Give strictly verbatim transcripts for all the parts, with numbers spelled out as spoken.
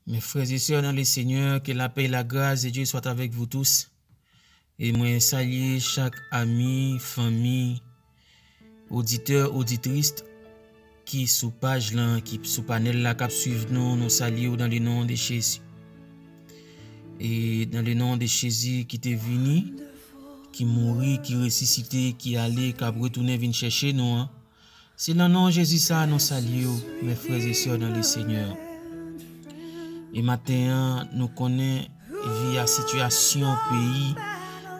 Mes frères et sœurs dans le Seigneur, que la paix et la grâce de Dieu soient avec vous tous. E mwen salye chak ami, fanmi, oditè, oditris ki sou paj lan, ki sou panèl la, k ap swiv nou, nou salye w dans le nom de Jésus. E dans le nom de Jésus ki te vini, ki mouri, ki resisite, ki ale, k ap retounen vin chèche nou an. Se nan non Jezi sa nou salye w, mes frères et sœurs dans le Seigneur. E maten an, nou konnen vi a sitiyasyon peyi,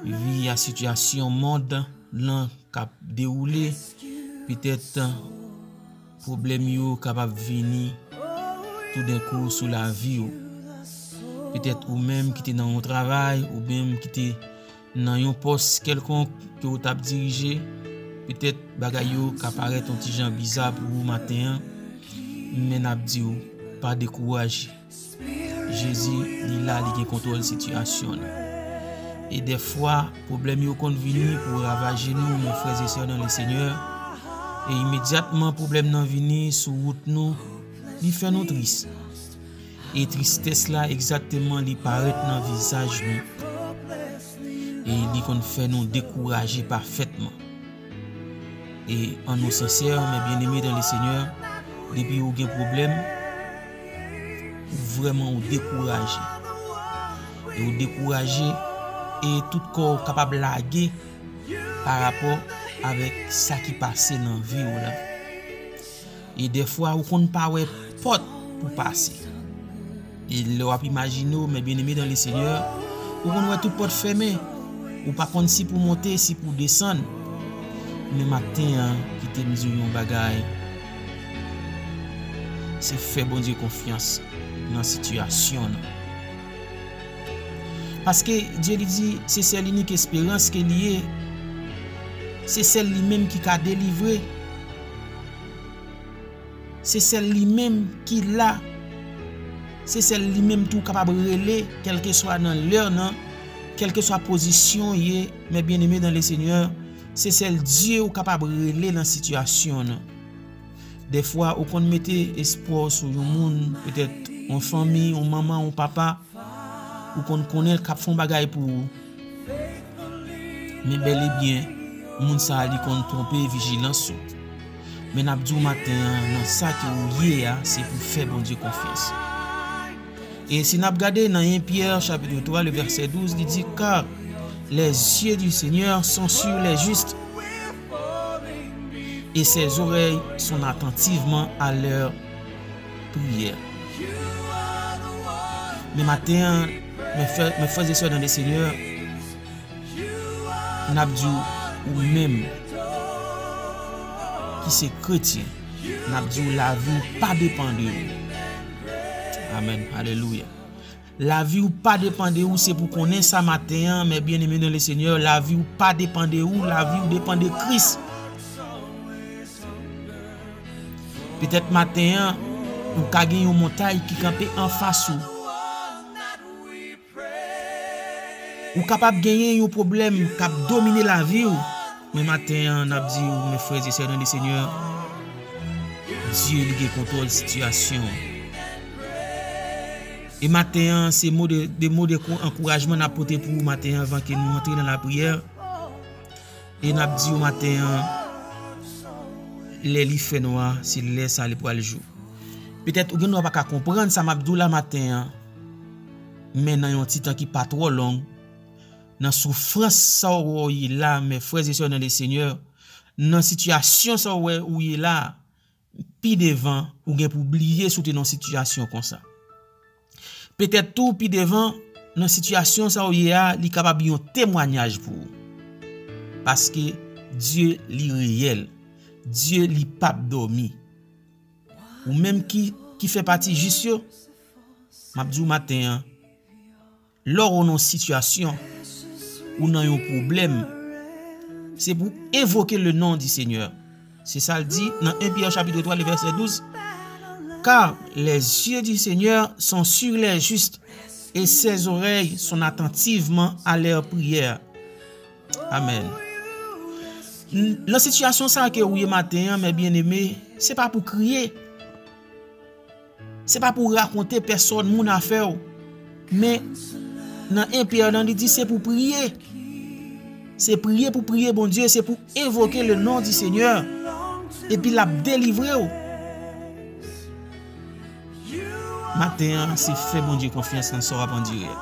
vi a sitiyasyon mond lan k ap dewoule, petèt pwoblèm yo kapab vini toudenkou sou lavi w. Petèt ou menm ki te nan yon travay, ou menm ki te nan yon pòs kèlkonk ke w t ap dirije, petèt bagay yo ka parèt yon ti jan biza pou ou maten an, men n ap di w, pa dekouraje. Jezi, li la, li gen kontwòl sitiyasyon nan. E dèfwa, pwoblèm yo konn vini pou ravaje nou, mes frères et sœurs dans le Seigneur, e imedyatman pwoblèm nan vini sou wout nou, li fè nou tris. E tristès la egzakteman li parèt nan vizaj nou. E li konn fè nou dekouraje pafètman. E an nou sensè, mes bien-aimés dans le Seigneur, depi ou gen pwoblèm, ou vrèman ou dekouraje. E ou dekouraje, e tout kò w kapab lage pa rapò avèk sa ki pase nan vi w la. E dèfwa, ou konn pa wè pòt pou pase. E lè w ap imajine w, mes bien-aimés dans le Seigneur, ou konn wè tout pòt fèmen. Ou pa konn si pou monte, si pou desann. Men maten an, kite m di w yon bagay. Se fè Bondye konfyans nan sitiyasyon nan. Paske Dye li di, se sèl inik esperans ke li ye. Se sèl li menm ki ka delivre. Se sèl li menm ki la. Se sèl li menm tou kapab rele, kèlkeswa nan lè nan, kèlkeswa pozisyon w ye, mes bien-aimés dans le Seigneur, se sèl Dye ou kapab rele nan sitiyasyon nan. Dèfwa, ou konn mete espwa w sou yon moun, petèt yon fanmi, yon manman, yon papa, ou konn konnen l k ap fè yon bagay pou ou. Men bèl e byen, moun sa a li konn twonpe vijilans ou. Men n ap di w maten an, nan sa ke ou ye a, se pou fè Bondye konfyans. E si n ap gade nan en Pyè chapit twa, le vèsè douz, li di, car les yeux du Seigneur sont sur les justes, et ses oreilles sont attentivement à leur prière. Men maten an, mes frères, mes frères et sœurs dans le Seigneur, n ap di w, ou menm ki se kretyen, n ap di w, lavi w pa depann de ou. Amèn. Alelouya. Lavi w pa depann de ou, se pou konnen sa maten an, mes bien-aimés dans le Seigneur, lavi w pa depann de ou, lavi w depann de Kris. Petèt maten an, ou ka gen yon montay ki kanpe anfas ou. Ou kapab genyen yon pwoblèm k ap domine lavi w, men maten an, n ap di w, mes frères et sœurs dans le Seigneur, Dye li gen kontwòl sitiyasyon an. E maten an, se mo de, de mo de kou-, ankourajman n ap pote pou ou maten an, anvan ke nou antre nan lapriyè. E n ap di w maten an, lè li fè nwa, se lè sa li pral jou. Petèt ou gen dwa pa ka konprann sa m ap di w la maten an, men nan yon ti tan ki pa twò long, nan soufrans sa w wè w ye la, mes frères et sœurs dans le Seigneur, nan sitiyasyon sa w wè ou ye la, pi devan, ou gen pou bliye si w te nan sitiyasyon konsa. Petèt tou, pi devan, nan sitiyasyon sa w ye a, li kapab yon temwayaj pou ou. Paske Dye, li reyèl. Dye, li p ap dòmi. Ou menm ki, ki fè pati jis yo, m ap di w maten an, lè w nan yon sitiyasyon, ou nan yon pwoblèm, se pou w envoke le nom du Seigneur. Se sa l di nan en Pyè chapit twa, le vèsè douz, car les yeux du Seigneur sont sur les justes, et ses oreilles sont attentivement à leur prière. Amèn. N-, nan sitiyasyon sa ke ou ye maten an, mes bien-aimés, se pa pou kriye. Se pa pou w rakonte pèsòn moun afè w. Men, nan en Pyè lan, li di se pou priye. Se priye pou priye Bondye, se pou envoke le nom du Seigneur. Epi l ap delivre w. Maten an, se fè Bondye konfyans nan sa w ap andire a.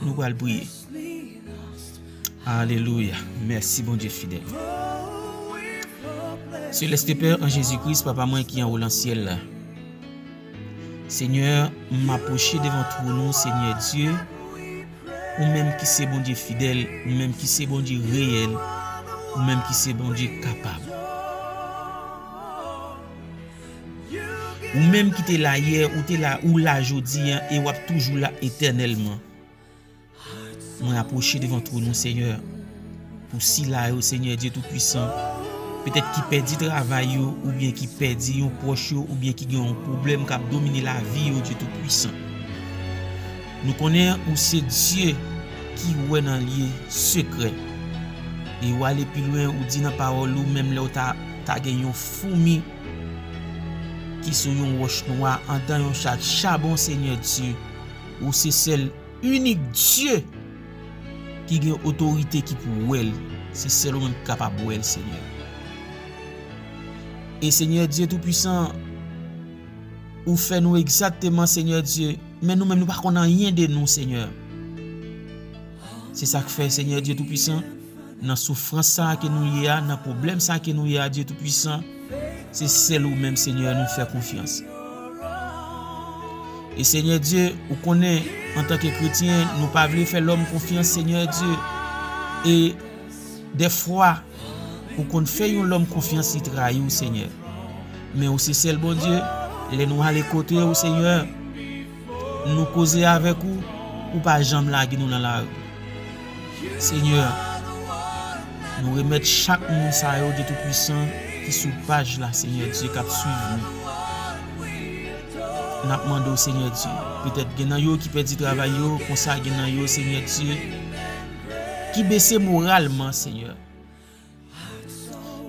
Nou pral priye. Alelouya. Mèsi, Bondye fidèl. Seleste Pè, an Jezi Kris, Papa mwen ki anwo nan syèl la. Senyè, m apwoche devan twòn ou, Senyè Dye, ou menm ki se Bondye fidèl, ou menm ki se Bondye reyèl, ou menm ki se Bondye kapab. Ou menm ki te la yè, ou te la, ou la jodi a, e w ap toujou la etènèlman. Mwen apwoche devan twòn ou, Senyè, pou sila yo, Senyè Dye Toupisan, petèt ki pèdi travay yo, oubyen ki pèdi yon pwòch yo, oubyen ki gen yon pwoblèm k ap domine lavi yo, Dye Toupisan. Nou konnen ou se Dye ki wè nan lye sekrè. E w ale pi lwen, ou di nan pawòl ou, menm lè w ta, ta gen yon foumi ki sou yon wòch nwa, andan yon chak chabon, Senyè Dye, ou se sèl inik Dye ki gen otorite ki pou wè l. Se sèl ou menm ki kapab wè l, Senyè. E Senyè Dye Toupisan, ou fè nou egzakteman, Senyè Dye, men nou menm nou pa konn anyen de nou, Senyè. Se sa k fè, Senyè Dye Toupisan, nan soufrans sa a ke nou ye a, nan pwoblèm sa a ke nou ye a, Dye Toupisan, se sèl ou menm, Senyè, nou fè konfyans. E Senyè Dye, ou konnen, antanke kretyen, nou pa vle fè lòm konfyans, Senyè Dye. E dèfwa, ou konn fè yon lòm konfyans, li trayi w, Senyè. Men ou se sèl Bondye, lè nou ale kote w, Senyè, nou koze avèk ou, ou pa janm lage nou nan lari. Senyè, nou remèt chak moun sa yo, Dye Toupisan, ki sou paj la, Senyè Dye, k ap swiv nou. N ap mande w, Senyè Dye, petèt gen nan yo ki pèdi travay yo, konsa gen nan yo, Senyè Dye, ki bese moralman, Senyè.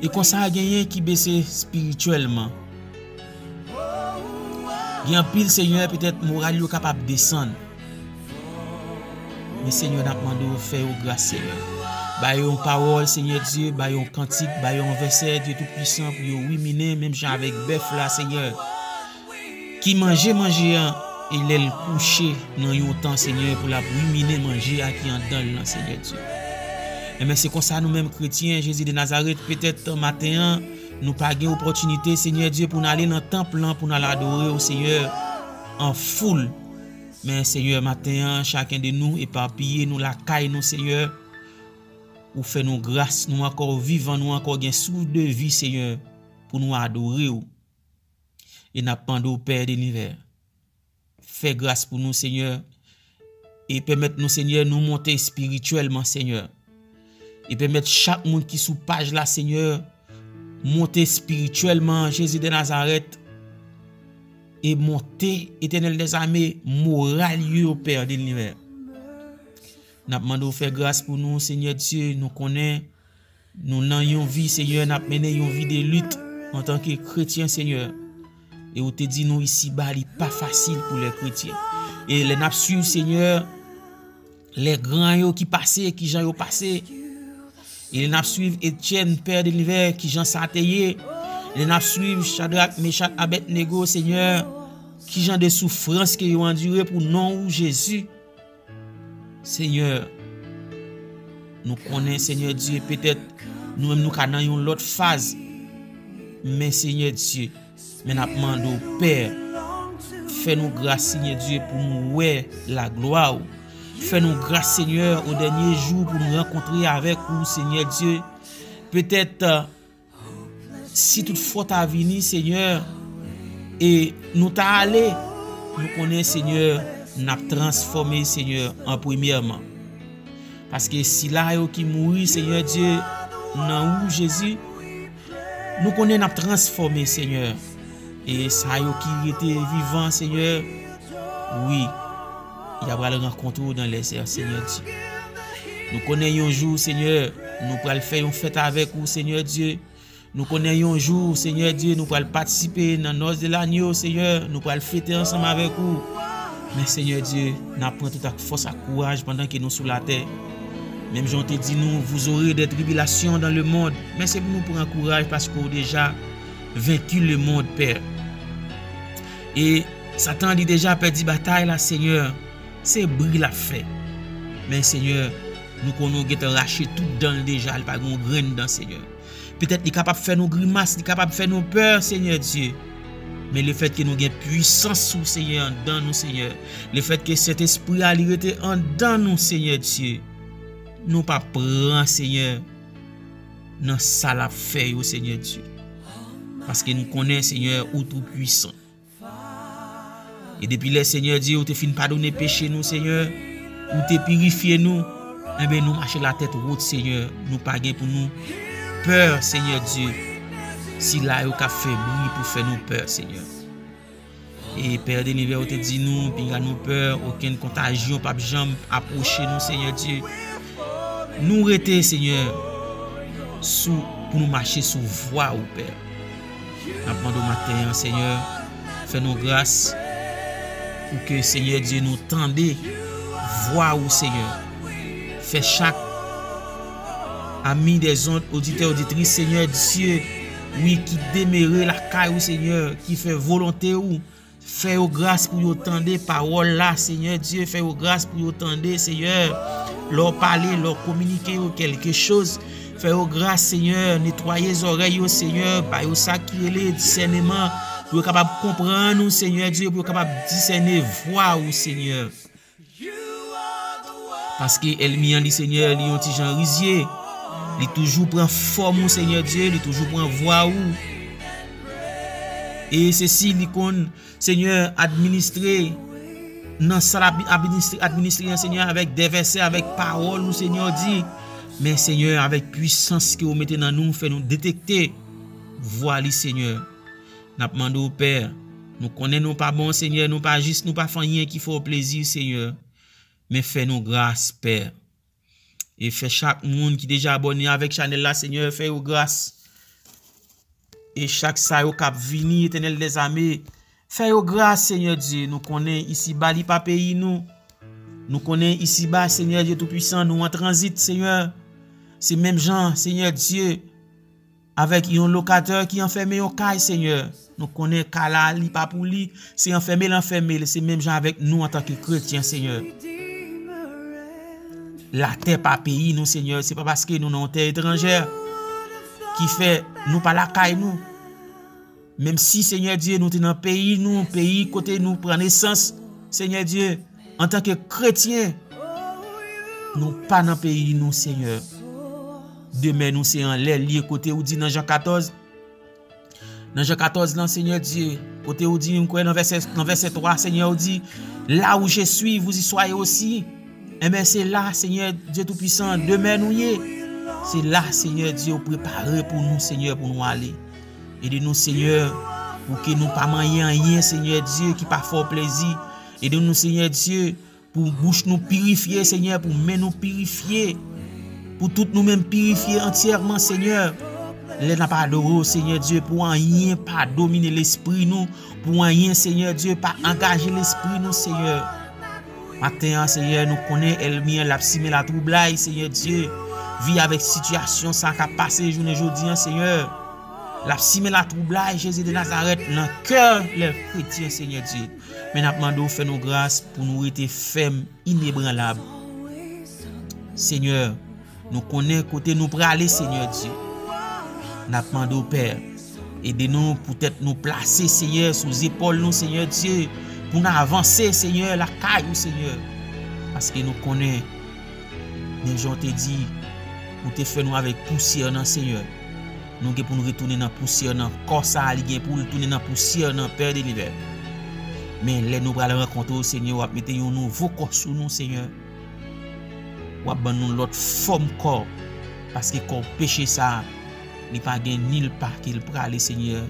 E konsa genyen ki bese espirityèlman. Gen anpil, Senyè, petèt moral yo kapab desann. Men, Senyè, n ap mande w fè yo gras, Senyè. Ba yo yon pawòl, Senyè Dye, ba yo yon kantik, ba yo yon vèsè, Dye Toupisan, pou yo riminen, menm jan avèk bèf la, Senyè. Ki manje manje an, e lè l kouche nan yon tan, Senyè, pou l ap riminen manje a ki anndan l lan, Senyè Dye. Enben, se konsa nou menm kretyen, Jezi de Nazarèt, petèt maten an, nou pa gen opòtinite, Senyè Dye, pou n ale nan tanp lan, pou n al adore w, Senyè, an foul. Men, Senyè, maten an, chaken de nou epapiye, nou lakay nou, Senyè. Ou fè nou gras, nou ankò vivan, nou ankò gen souf de vi, Senyè, pou nou adore w. E n ap mande w, Pè de linivè, fè gras pou nou, Senyè, e pèmèt nou, Senyè, nou monte espirityèlman, Senyè. E pèmèt chak moun ki sou paj la, Senyè, monte espirityèlman, Jezi de Nazarèt, e monte, Etènèl dèzame, moral yo, Pè de linivè. N ap mande w fè gras pou nou, Senyè Dye, nou konnen nou nan yon vi, Senyè, n ap mennen yon vi de lit antanke kretyen, Senyè. E ou te di nou isiba, li pa fasil pou lè kretyen. E lè n ap swiv, Senyè, lè gran yo ki pase, kijan yo pase. E lè n ap swiv Etyèn, Pè de linivè, kijan sa te ye. Lè n ap swiv Chadrak, Mechak, Abèdnego, Senyè, kijan de soufrans ke yo andire pou non ou, Jezi. Senyè, nou konnen, Senyè Dye, petèt nou menm nou ka nan yon lòt faz. Men, Senyè Dye, men n ap mande w, Pè, fè nou gras, Senyè Dye, pou nou wè laglwa w. Fè nou gras, Senyè, o dènye jou pou nou rankontre avèk ou, Senyè Dye. Petèt, si tout fwa w ta vini, Senyè, e nou ta ale, nou konnen, Senyè, n ap transfòme, Senyè, an premyèman. Paske sila yo ki mouri, Senyè Dye, nan ou, Jezi, nou konnen n ap transfòme, Senyè. E sa yo ki rete vivan, Senyè, wi, y a pral rankontre w dans les airs, Senyè Dye. Nou konnen yon jou, Senyè, nou pral fè yon fèt avèk ou, Senyè Dye. Nou konnen yon jou, Senyè Dye, nou pral patisipe nan nòs de lanyo, Senyè, nou pral fete ansanm avèk ou. Men, Senyè Dye, n ap pran tout ak fòs ak kouraj pandan ke nou sou latè. Menm jan w te di nou, vous aurez des tribulations dans le monde. Men se pou nou pran kouraj paske w deja vaincu le monde, Pè. E Satan, li deja pèdi batay la, Senyè. Se bri l ap fè. Men, Senyè, nou konnen w gentan rache tout dan l deja, li pa gen yon grenn dan, Senyè. Petèt li kapab fè nou grimas, li kapab fè nou pè, Senyè Dye. Men lefètke nou gen pwisans ou, Senyè, anndan nou, Senyè. Lefètke Sentespri a, li rete anndan nou, Senyè Dye. Nou pa pran, Senyè, nan sa l ap fè yo, Senyè Dye. Paske nou konnen, Senyè, ou tou pwisan. E depi lè, Senyè Dye, ou te fin padone peche nou, Senyè, ou te pirifye nou, enben, nou mache latèt wot, Senyè. Nou pa gen pou nou pè, Senyè Dye. Sila yo k ap fè bri pou fè nou pè, Senyè. E Pè de Linivè, ou te di nou, pinga nou pè, okenn kontajyon p ap janm apwoche nou, Senyè Dye. Nou rete, Senyè, sou, pou nou mache sou vwa ou, Pè. N ap mande w maten an, Senyè, fè nou gras pou ke, Senyè Dye, nou tande vwa ou, Senyè. Fè chak ami des ondes, oditè, oditris, Senyè Dye, wi, ki demere lakay ou, Senyè, ki fè volonte ou. Fè yo gras pou yo tande pawòl la, Senyè Dye. Fè yo gras pou yo tande, Senyè. Lè w pale, lè w kominike yo kèlke choz, fè yo gras, Senyè. Netwaye zòrèy yo, Senyè. Ba yo sa ki rele disèneman, pou yo kapab konprann ou, Senyè Dye, pou yo kapab disène vwa ou, Senyè. Paske ènmi an li, Senyè, li yon ti jan rizye. Li toujou pran fòm ou, Senyè Dye, li toujou pran vwa ou. E se si li konn, Senyè, administre nan sa l ap administre, administre an, Senyè, avèk de vèsè, avèk pawòl ou, Senyè, di. Men, Senyè, avèk pwisans ke ou mete nan nou, fè nou detekte vwa li, Senyè. N ap mande w, Pè, nou konnen nou pa bon, Senyè, nou pa jis, nou pa fè anyen ki fè w plezi, Senyè. Men fè nou gras, Pè. E fè chak moun ki deja abòne avèk chanèl la, Senyè, fè yo gras. E chak sa yo k ap vini, Etènèl dèzame, fè yo gras, Senyè Dye. Nou konnen isiba li pa peyi nou. Nou konnen isiba, Senyè Dye Toupwisan, nou an tranzit, Senyè. Se menm jan, Senyè Dye, avèk yon lokatè ki anfème yon kay, Senyè. Nou konnen kay la, li pa pou li, se anfème l anfème l, se menm jan avèk nou antanke kretyen, Senyè. Latè pa peyi nou, Senyè, se pa paske nou nan yon tè etranjè ki fè nou pa lakay nou. Menm si, Senyè Dye, nou te nan peyi nou, peyi kote nou pran nesans, Senyè Dye, antanke kretyen, nou pa nan peyi nou, Senyè. Demè nou se anlè l ye, kote ou di nan Jan katòz, nan Jan katòz lan, Senyè Dye, kote ou di, m kwè nan vèsè, nan vèsè twa, Senyè, ou di, là où je suis, vous y soyez aussi. Enben, se la, Senyè Dye Toupwisan, demè nou ye. Se la, Senyè Dye, ou prepare pou nou, Senyè, pou nou ale. Ede nou, Senyè, pou ke nou pa manyen anyen, Senyè Dye, ki pa fè w plezi. Ede nou, Senyè Dye, pou bouch nou pirifye, Senyè, pou men nou pirifye, pou tout nou menm pirifye antyèman, Senyè. Lè n ap adore w, Senyè Dye, pou anyen pa domine lespri nou, pou anyen, Senyè Dye, pa angaje lespri nou, Senyè. Maten an, Senyè, nou konnen ènmi an l ap simen latwoublay, Senyè Dye. Vi avèk sitiyasyon sa k ap pase jounen jodi an, Senyè. L ap simen latwoublay, Jezi de Nazarèt, nan kè lè kretyen, Senyè Dye. Men n ap mande w fè nou gras pou nou rete fèm, inebranlab. Senyè, nou konnen kote nou prale, Senyè Dye. N ap mande w, Pè, ede nou poutèt nou plase, Senyè, sou zepòl nou, Senyè Dye, pou n avanse, Senyè, lakay ou, Senyè. Paske nou konnen, menm jan w te di, ou te fè nou avèk pousyè nan, Senyè. Nou gen pou nou retounen nan pousyè nan. Kò sa a, li gen pou l tounen nan pousyè nan, Pè de Linivè. Men lè nou pral rankontre w, Senyè, w ap mete yon nouvo kò sou nou, Senyè. W ap ban nou lòt fòm kò. Paske kò peche sa a, li pa gen nil pa ke l prale, Senyè.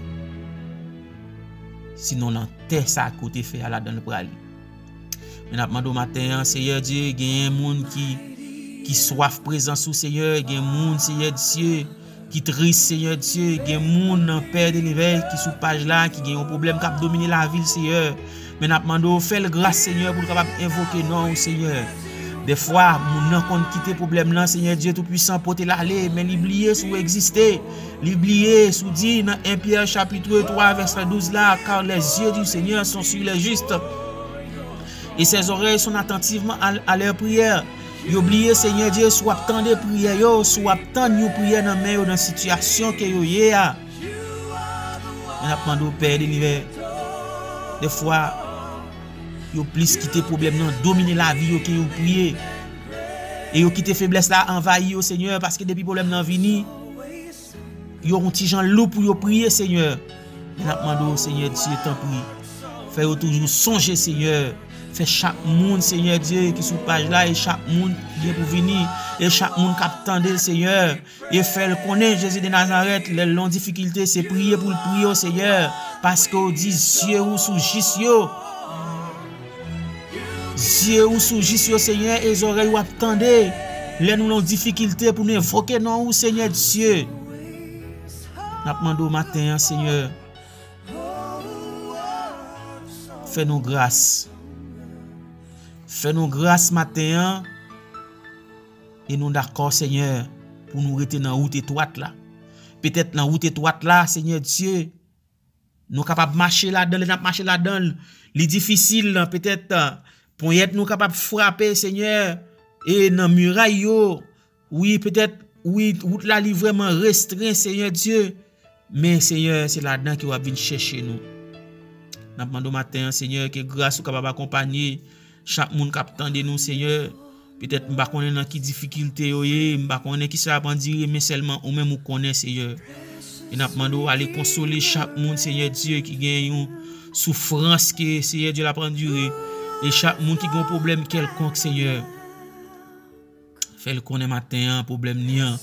Sinon nan tè sa a ke w te fè a, ladan l prale. Men n ap mande w maten an, Seyè Dye, genyen moun ki, ki swaf prezans ou, Seyè. Gen moun, Seyè Dye, ki tris, Senyè Dye. Gen moun nan Pè de Linivè ki sou paj la, ki gen yon pwoblèm k ap domine lavi l, Senyè. Men n ap mande w fè l gras, Senyè, pou l kapab envoke non w, Senyè. Dèfwa, moun nan konn kite pwoblèm nan, Senyè Dye Toupisan, pote l ale, men li bliye si w egziste. Li bliye si w di nan en Pyè chapit twa vèsè douz la, car les yeux du Seigneur sont sur les justes, et ses oreilles sont attentivement à, à leurs prières. Yo bliye, Senyè Dye, si w ap tande priyè yo, si w ap tann yon priyè nan men yo nan sitiyasyon ke yo ye a. Men n ap mande w, Pè de Linivè, dèfwa, yo plis kite pwoblèm nan domine lavi yo ke yo priye. E yo kite feblès la anvayi yo, Senyè, paske depi pwoblèm nan vini, yo yon ti jan lou pou yo priye, Senyè. Men n ap mande w, Senyè Dye, tanpri, fè yo toujou sonje, Senyè. Fè chak moun, Senyè Dye, ki sou paj la, e chak moun ki gen pou vini, e chak moun k ap tande l, Senyè, e fè l konnen Jezi de Nazarèt, lè l nan difikilte, se priye pou l priye w, Senyè, paske w di zye ou sou jis yo. Zye ou sou jis yo, Senyè, e zòrèy ou ap tande lè nou nan difikilte pou nou envoke non ou, Senyè Dye. N ap mande w maten an, Senyè, fè nou gras. Fè nou gras maten an, e nou dakò, Senyè, pou nou rete nan wout etwat la. Petèt nan wout etwat la, Senyè Dye, nou kapab mache ladan l, lè n ap mache ladan l, li difisil, petèt, ponyèt nou kapab frape, Senyè, e nan miray yo, wi, petèt, wi, wout la li vrèman restren, Senyè Dye, men, Senyè, se ladan ke w ap vin chèche nou. N ap mande w maten an, Senyè, ke gras ou kapab akonpanye chak moun k ap tande nou, Senyè. Petèt m pa konnen nan ki difikilte yo ye, m pa konnen kisa y ap andire, men sèlman ou menm ou konnen, Senyè. E n ap mande w ale konsole chak moun, Senyè Dye, ki gen yon soufrans ke, Senyè Dye, l ap andire. E chak moun ki gen yon pwoblèm kèlkonk, Senyè, fè l konnen maten an, pwoblèm li an,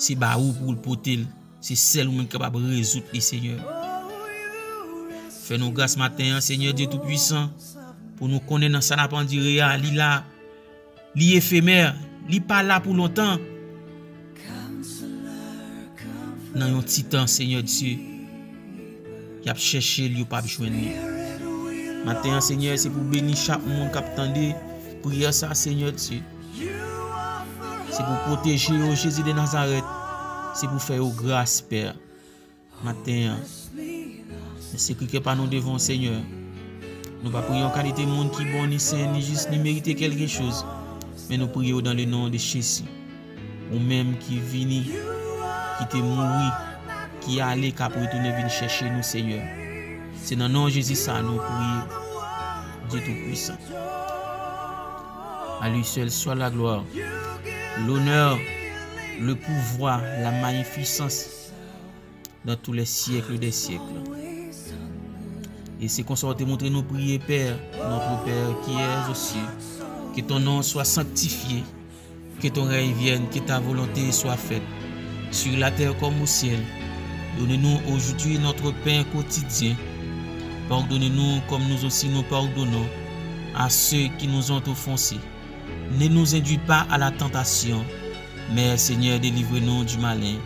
se ba ou pou l pote l. Se sèl ou menm ki kapab rezoud li, Senyè. Fè nou gras maten an, Senyè Dye Toupisan, pou nou konnen nan sa n ap andire a, li la, li efemè, li pa la pou lontan. Nan yon ti tan, Senyè Dye, y ap chèche l, yo p ap jwenn li. Maten an, Senyè, se pou beni chak moun k ap tande priyè sa, Senyè Dye. Se pou pwoteje yo, Jezi de Nazarèt. Se pou fè yo gras, Pè. Maten an, men sekre kè pa nou devan w, Senyè. Nou pa priye an kalite moun ki bon, ni sen, ni jis, ni merite kèlkechoz. Men nou priye w dans le nom de Jésus. Ou menm ki vini, ki te mouri, ki ale, k ap retounen vin chèche nou, Senyè. Se nan non Jezi sa nou priye, Dye Toupisan. À lui seul soit la gloire, l'honneur, le pouvoir, la magnificence dans tous les siècles des siècles. Et c'est comme ça, te montre nous prier, Père, notre Père qui es aux cieux, que ton nom soit sanctifié, que ton règne vienne, que ta volonté soit faite, sur la terre comme au ciel. Donne-nous aujourd'hui notre pain quotidien. Pardonne-nous comme nous aussi nous pardonnons à ceux qui nous ont offensés. Ne nous induis pas à la tentation, mais Seigneur, délivre-nous du malin.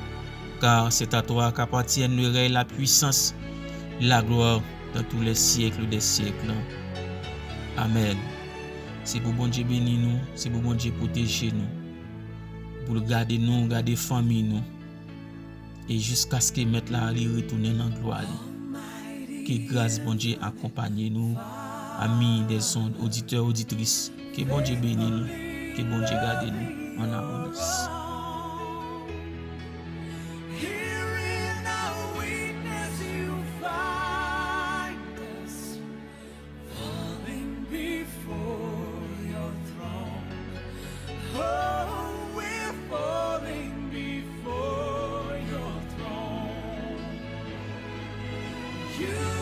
Car c'est à toi qu'appartiennent le règne, la puissance, la gloire dans tous les siècles des siècles. Amen. Se pou Bondye beni nou, se pou Bondye pwoteje nou, pou l gade nou, gade fanmi nou. E jiskaske Mèt la li retounen nan glwa li. Ke gras Bondye akonpanye nou, ami des ondes, oditè, oditris. Ke Bondye beni nou, ke Bondye gade nou an abondans. Falling before your throne. Oh, we're falling before your throne. You